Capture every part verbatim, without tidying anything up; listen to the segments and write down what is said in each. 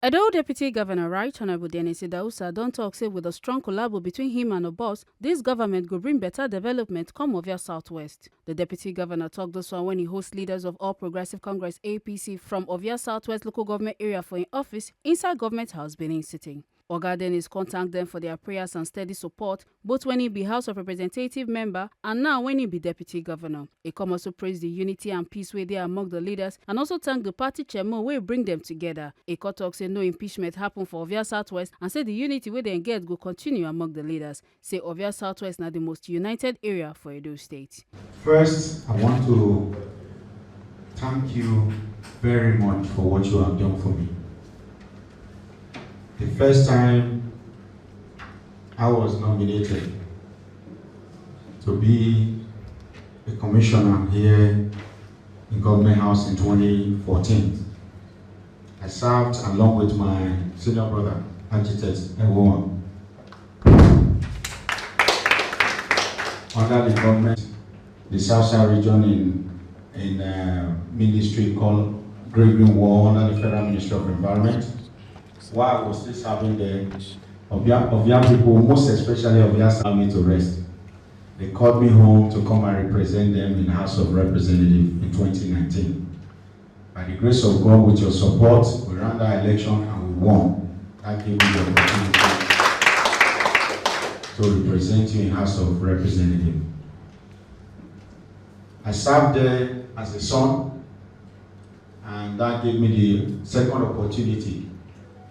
Edo Deputy Governor Right Honourable Dennis Idahosa don talk say with a strong collabo between him and Obos, this government go bring better development come Ovia Southwest. The Deputy Governor talk this one when he hosts leaders of All Progressive Congress A P C from Ovia Southwest local government area for im office inside Government House, Benin City. Oga Dennis come thank them for their prayers and steady support, both when he be House of Representative member and now when he be Deputy Governor. He come also praise the unity and peace wey dey among the leaders and also thank the party chairman wey bring them together. He come talk say no impeachment happen for Ovia Southwest and say the unity wey dem get go continue among the leaders. Say Ovia Southwest na the most united area for Edo State. First, I want to thank you very much for what you have done for me. The first time I was nominated to be a commissioner here in Government House in twenty fourteen, I served along with my senior brother, Architect Ewon, under the government, the South South region in, in uh, ministry called Great Green Wall under the Federal Ministry of Environment. While I was still serving there, Ovia, Ovia people, most especially Ovia, allowed me to rest. They called me home to come and represent them in House of Representatives in twenty nineteen. By the grace of God, with your support, we ran that election and we won. That gave me the opportunity to represent you in House of Representatives. I served there as a son, and that gave me the second opportunity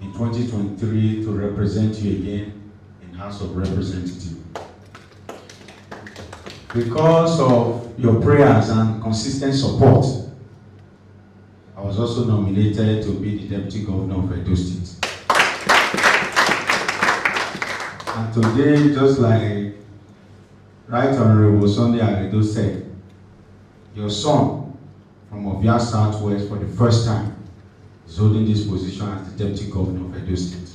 in twenty twenty-three to represent you again in House of Representatives. Because of your prayers and consistent support, I was also nominated to be the deputy governor of Edo State. And today, just like Right Honorable Sunday Aredo said, your son from Ovia Southwest for the first time is holding this position as the deputy governor of Edo State.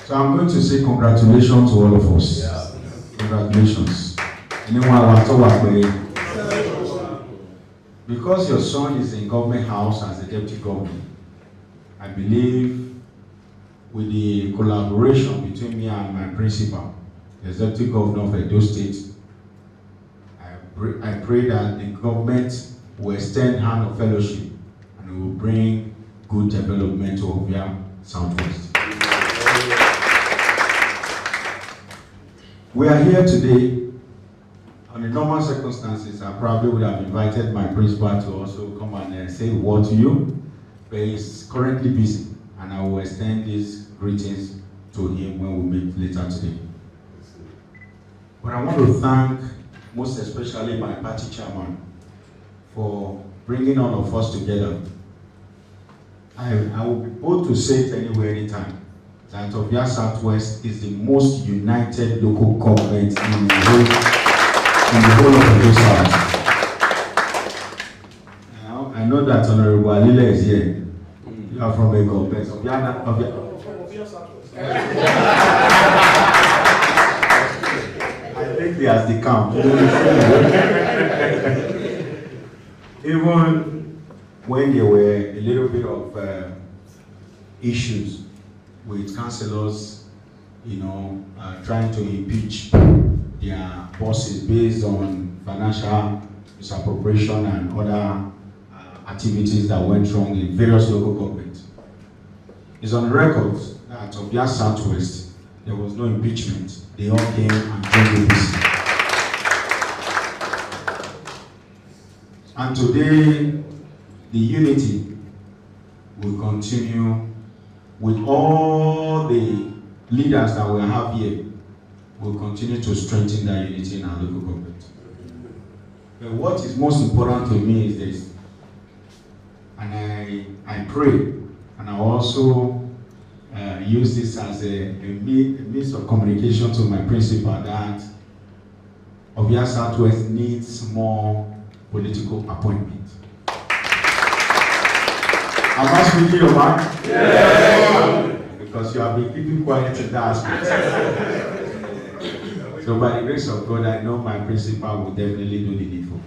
So I'm going to say congratulations to all of us. Congratulations. Anyone want to work with? Because your son is in government house as a deputy governor, I believe with the collaboration between me and my principal, the executive governor of Edo State, I pray, I pray that the government will extend hand of fellowship and it will bring good development to Ovia Southwest. We are here today. On the normal circumstances, I probably would have invited my principal to also come and uh, say a word to you, but he's currently busy, and I will extend these greetings to him when we meet later today. But I want to thank most especially my party chairman for bringing all of us together. I, I will be bold to say it anywhere, anytime, that Ovia Southwest is the most united local government in the whole, in the whole of Edo South. Now, I know that Honorable Alile is here. You are from Ego, but Ovia, Ovia, I think he has the count. Even when there were a little bit of uh, issues with councillors, you know, uh, trying to impeach their bosses based on financial misappropriation and other uh, activities that went wrong in various local governments. It's on record that Ovia Southwest, there was no impeachment. They all came and joined A P C. And today, the unity will continue with all the leaders that we have here. Will continue to strengthen that unity in our local government. But what is most important to me is this, and I, I pray, and I also uh, use this as a, a, me- a means of communication to my principal that Ovia Southwest needs more political appointment. Am I speaking your mind? Yes. Because you have been keeping quiet in that aspect. So by the grace of God, I know my principal will definitely do the needful.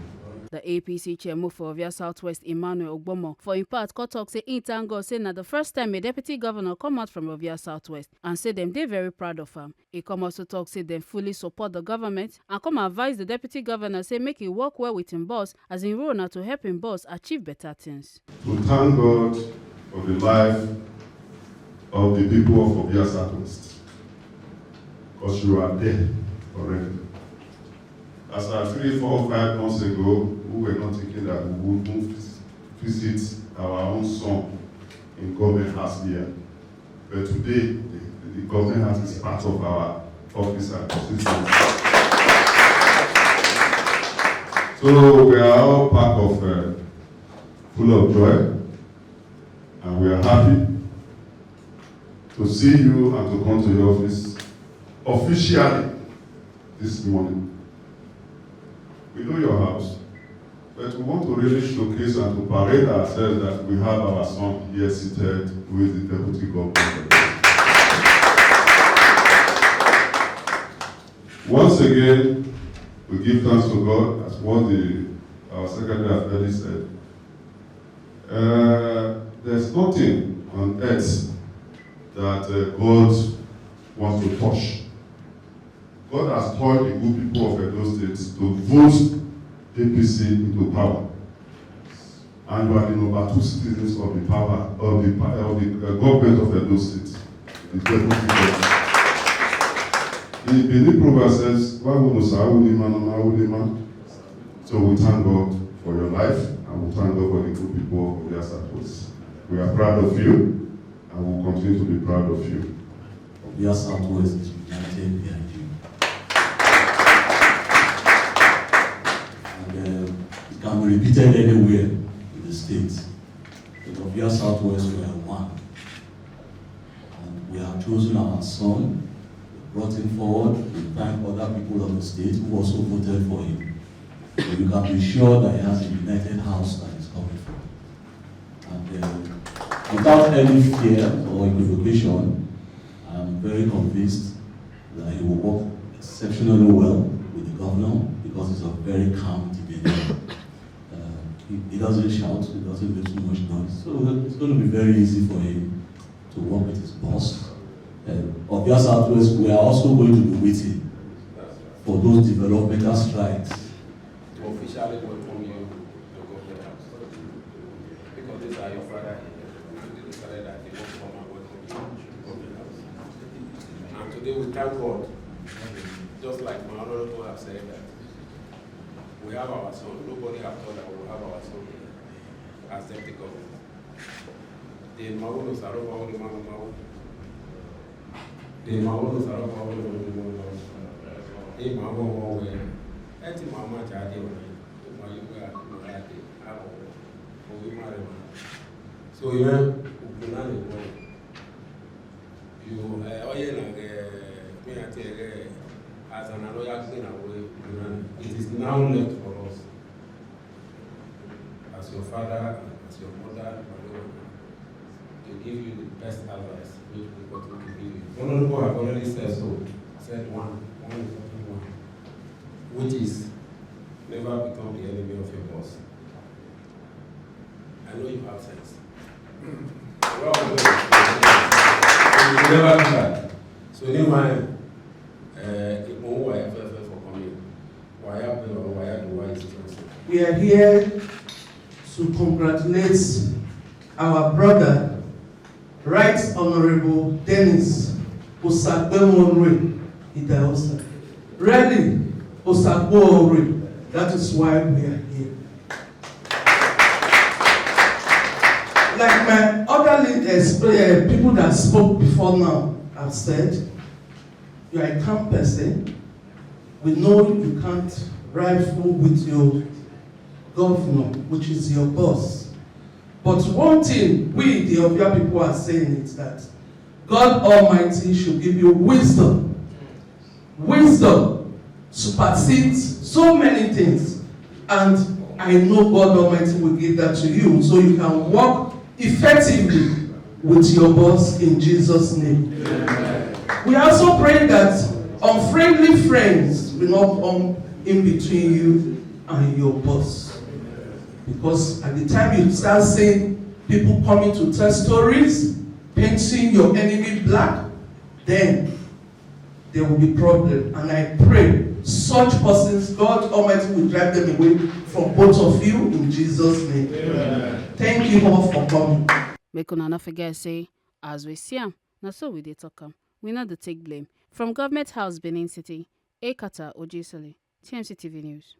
The A P C chairman for Ovia Southwest, Emmanuel Ogbomo, for im part, come talk say im thank God say na the first time a deputy governor come out from Ovia Southwest, and say dem dey very proud of am. E come also talk say dem fully support the government and come advise the deputy governor say make e work well with im boss, as im role na to help im boss achieve better things. To thank God for the life of the people of Ovia Southwest, because you are there already. As at three, four, five months ago, we were not thinking that we would even vis- visit our own son in government house here. But today, the, the government house is part of our office and constituency. So we are all part of, uh, full of joy, and we are happy to see you and to come to your office officially this morning. We know your house, but we want to really showcase and to parade ourselves that we have our son here seated, who is the deputy governor. Once again, we give thanks to God, as what the, our secretary has already said. Uh, there's nothing on earth that, uh, God wants to touch. God has turned the good people of Edo State to vote A P C into power. And you are the number two citizens of the power, of the pa- of the, uh, government of Edo State, the deputy government. The Benin proverb says, "Wa wo no sa wo ni ma no ma wo ni ma." So we thank God for your life, and we thank God for the good people of Ovia Southwest. We are proud of you, and we will continue to be proud of you. Ovia Southwest is united behind you. And, uh, it can be repeated anywhere in the state. But Ovia Southwest, we are one. And we have chosen our son, brought him forward. We thank other people of the state who also voted for him. So you can be sure that he has a united house that is coming from. And, uh, without any fear or equivocation, I'm very convinced that he will work exceptionally well with the governor, because he's a very calm demeanor. Uh, he, he doesn't shout, he doesn't make too much noise. So it's going to be very easy for him to work with his boss. Uh, Ovia Southwest, we are also going to be waiting for those developmental strides to officially welcome you to government house. Because these are your father here. You decided that they want to come and welcome you to government house. And today we thank God, just like my honorable have said, that we have our son. Nobody have thought that we will have our son here as deputy governor. The Mawuno Saroba, the Mawuno Saroba, the Mawuno Saroba, the Mawuno Saroba, the Mawuno Saroba. So, yeah, you, uh, oh, yeah, like, uh, me, I tell you, uh, as an lawyer, it is now left for us. As your father and as your mother, to give you the best advice which we got to give you. Honorable have already said so. Said one, one important one, which is never become the enemy of your boss. I know you have sense. You never do that. So anyway, uh, it won't work for coming. We are here to congratulate our brother, Right Honorable Dennis Osagbemore Idahosa. Really, Osagbore. That is why we are here. Like my other lead, uh, people that spoke before now have said, you are a calm person. We know you can't rifle with your governor, which is your boss. But one thing we, the Ovia people, are saying is that God Almighty should give you wisdom. Wisdom supersedes so many things. And I know God Almighty will give that to you so you can work effectively with your boss in Jesus' name. We also pray that unfriendly friends will not come in between you and your boss. Because at the time you start seeing people coming to tell stories, painting your enemy black, then there will be problem. And I pray such persons, God Almighty will drive them away from both of you in Jesus' name. Amen. Thank you all for coming. Make una no forget say, as we see am, na so we dey talk am. We no dey take blame. From Government House, Benin City, Ekata Ojisoli, T M C T V News.